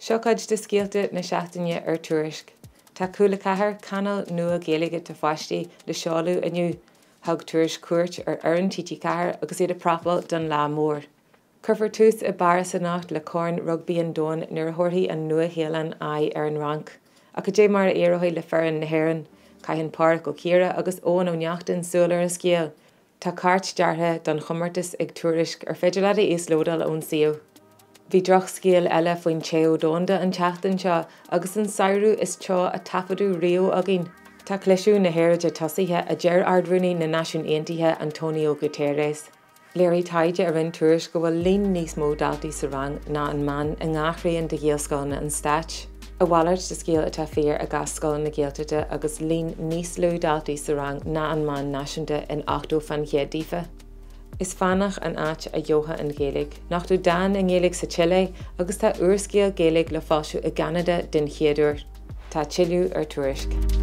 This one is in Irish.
Seo cuid de scéalta na seachtaine ar Tuairisc. Tá Cúla 4, cainéal nua Gaeilge do pháistí, le seoladh inniu. Thug Tuairisc cuairt ar fhoireann TG4 agus iad ag prapáil don lá mór. Cuirfear tús i bPáras anocht le Corn Rugbaí an Domhain nuair a thabharfaidh an Nua-Shéalainn aghaidh ar an Fhrainc. Ach cad é mar a éireoidh le foireann na hÉireann? Caitheann Pádraig Ó Ciardha agus Eoin Ó Neachtain súil ar an scéal. Tá cairt deartha don chomórtas ag Tuairisc ar féidir leat a íoslódáil ón suíomh. Bhí drochscéal eile faoin téamh domhanda an tseachtain seo agus an samhradh is teo a taifeadadh riamh againn. Tá cliseadh na haeráide tosaithe, a deir Ard-Rúnaí na Náisiún Aontaithe António Guterres. Léirigh taighde a rinne Tuairisc go bhfuil líon níos mó daltaí sa rang ná an meán i ngach raon de Ghaelscoileanna an stáit. A mhalairt de scéal atá fíor i gcás scoileanna Gaeltachta agus líon níos lú daltaí sa rang ná an meán náisiúnta in 80% díofa. Is fánach an áit a gheobhthá an Ghaeilge. Nochtadh dán i nGaeilge sa tSile agus tá úrscéal Gaeilge le foilsiú i gCeanada den chéad uair. Tá tuilleadh ar Tuairisc.